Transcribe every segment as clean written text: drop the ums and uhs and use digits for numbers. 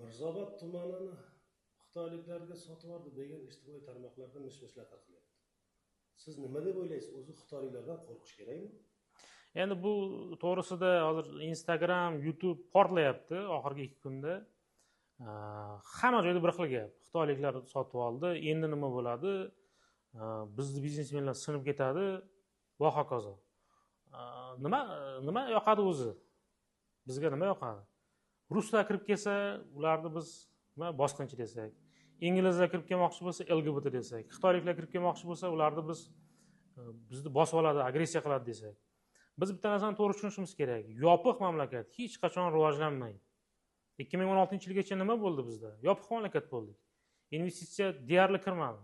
Mirzaobod tumanini xitoyliklarga sotib yubordi degan ijtimoiy tarmoqlarda mish-mishlar tarqalyapti. Siz nima deb o'ylaysiz? O'zi xitoyliklardan qo'rqish kerakmi? Endi bu to'g'risida hozir Instagram, YouTube portlayapti oxirgi 2 kunda. Hamma joyda bir xil gap. Xitoyliklar sotib oldi, endi nima bo'ladi? Bizni biznesmenlar sinib ketadi va hokazo. Nima yoqadi o'zi? Bizga nima yoqadi? Ruslar kirib kelsa, ularni biz nima bosqinchi desak, inglizlar kirib kelmoqchi bo'lsa LGBT desak, xitoyliklar kirib kelmoqchi bo'lsa, ularni biz bizni bosib oladi, agressiya qiladi desak. Biz bitta narsani to'g'ri tushunishimiz kerak. Yopiq mamlakat hech qachon rivojlanmaydi. 2016-yilgacha nima bo'ldi bizda? Yopiq mamlakat bo'ldik. Investitsiya deyarli kirmadi.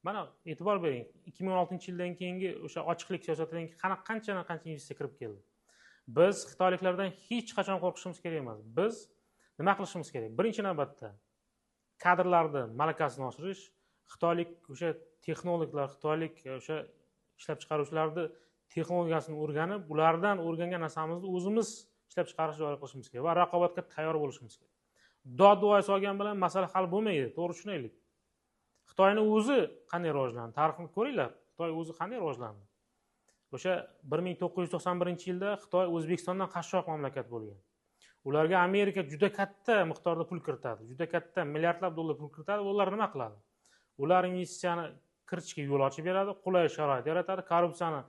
Mana e'tibor bering, 2016-yildan keyingi o'sha ochiqlik siyosatidan keyin qancha investitsiya kirib keldi. Biz xitoyliklardan hech qachon qo'rqishimiz kerak emas. Biz nima qilishimiz kerak? Birinchi navbatda kadrlarni malakasini oshirish, xitoylik o'sha texnologlar, xitoylik o'sha ishlab chiqaruvchilarni texnologiyasini o'rganib, ulardan o'rgangan narsamizni o'zimiz ishlab chiqarish joriy qilishimiz kerak va raqobatga tayyor bo'lishimiz kerak. Dod-voy solgan bilan masala hal bo'lmaydi, to'g'ri tushunaylik. Xitoyni o'zi qanday rivojlandi? Tarixni ko'ringlar. Xitoy o'zi qanday rivojlandi? O'sha 1991-yilda Xitoy O'zbekistondan qashshoq mamlakat bo'lgan. Ularga Amerika juda katta miqdorda pul kiritadi, juda katta milliardlab dollar pul kiritadi. Ular nima qiladi? Ular investitsiyani kiritishga yo'l ochib beradi, qulay sharoit yaratadi, korrupsiyani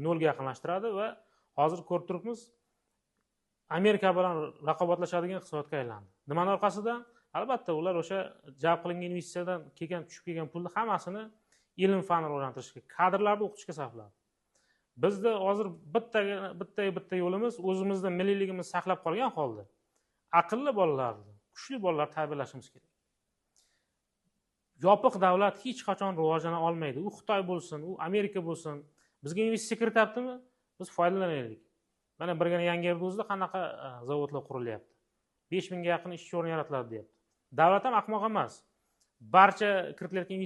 nolga yaqinlashtiradi va hozir ko'rib turibmiz, Amerika bilan raqobatlashadigan iqtisodga aylandi. Nimani orqasidan? Albatta, ular o'sha jalb qilingan investitsiyadan tushib kelgan pulni hammasini ilm fanni rivojlantirishga, kadrlarni o'qitishga sarfladi. Bizda hozir bitta yo'limiz o'zimizda milliyligimizni saqlab qolgan holda aqlli bolalarni, kuchli bolalarni tarbiyalashimiz kerak. Yopiq davlat hech qachon rivojlana olmaydi. U Xitoy bo'lsin, u Amerika bo'lsin, bizga investitsiya kirityaptimi? Biz foydalanaylik. Mana birgina Yangi yerda o'zida qanaqa zavodlar qurilyapti. 5000 ga yaqin ishchi o'rni yaratiladi deyapti. Davlat ham ahmoq emas. Barcha kiritilayotgan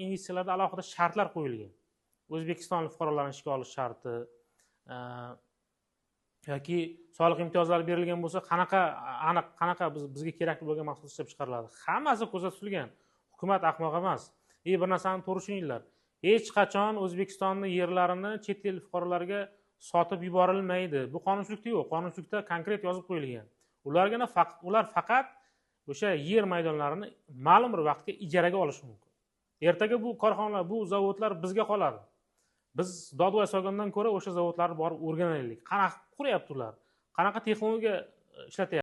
investitsiyalarda alohida shartlar qo'yilgan. O'zbekistonlik fuqarolarni ishga olish sharti, yoki soliq imtiyozlari berilgan bo'lsa, qanaqa aniq, qanaqa bizga kerakli bo'lgan mahsulot ishlab chiqariladi. Hammasi ko'zda tutilgan. Hukumat ahmoq emas. Bir narsani to'g'ri tushuninglar. Hech qachon O'zbekistonning yerlarini chet el fuqarolariga sotib yuborilmaydi. Bu qonunchilikda yo'q. Qonunchilikda konkret yozib qo'yilgan. Ular faqat o'sha yer maydonlarini ma'lum bir vaqtga ijaraga olishi mumkin. Ertaga bu korxonalar, bu zavodlar bizga qoladi. Biz dodvoy solgandan ko'ra o'sha zavodlarni borib o'rganaylik. Qanaqa quryapti ular? Qanaqa texnologiya ishlatyapti?